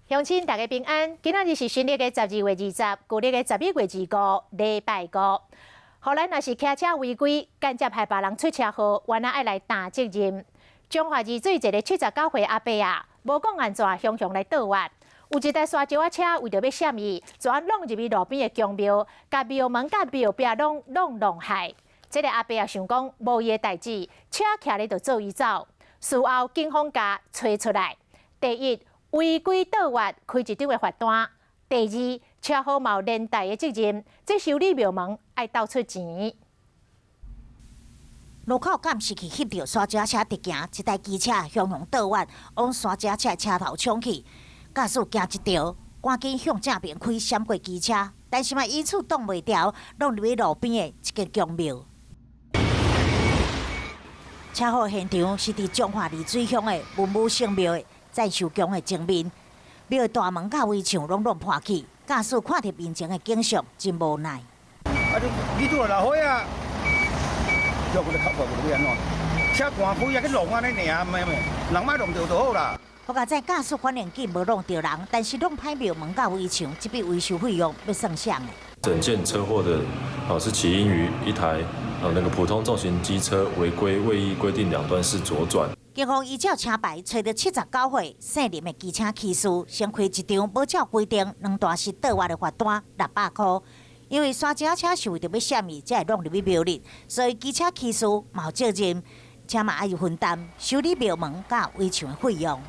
鄉親大家平安，今仔日是新曆的12月20，舊曆的11月25，禮拜五。予咱若是騎車違規，間接害別人出車禍，原來愛來擔責任。彰化二水一个79歲阿伯啊，無講按怎雄雄來倒彎。有一台沙石仔車為著欲閃伊，就按挵入去路邊的宮廟，共廟門佮廟壁攏挵挵害。這个阿伯也想講無伊的代誌，車徛咧就做伊走。事後警方共揣出來，第一，違規倒彎開一張的罰單。第二，車禍嘛有連帶的責任，這修理廟門愛鬥出錢。路口監視器翕著沙石車直行，一台機車雄雄倒彎，往沙石車車頭衝去，駕駛驚一著，趕緊向正邊開閃過機車，但是嘛因此擋袂牢，挵入去路邊的一間宮廟。車禍現場是佇彰化二水鄉的文武聖廟的贊壽宮的前面，廟的大門佮圍牆攏挵破去，駕駛看著面前的景象真無奈。啊你你拄著老歲仔，叫佢哋吸過佢要按怎？車趕開啊，去弄按呢爾，咩咩，人莫弄著就好啦。好佳哉駕駛反應緊無挵著人，但是挵歹廟門佮圍牆，這筆維修費用欲算啥的？整件車禍的哦是起因於一台那個普通重型機車違規未依規定兩段式左轉。警方依照車牌揣著79歲姓林的機車騎士，先開一張無照規定兩段式倒彎的罰單600箍。因為沙石車是為著欲閃伊，才會挵入去廟裡，所以機車騎士嘛有責任，車嘛愛分擔修理廟門佮圍牆的費用。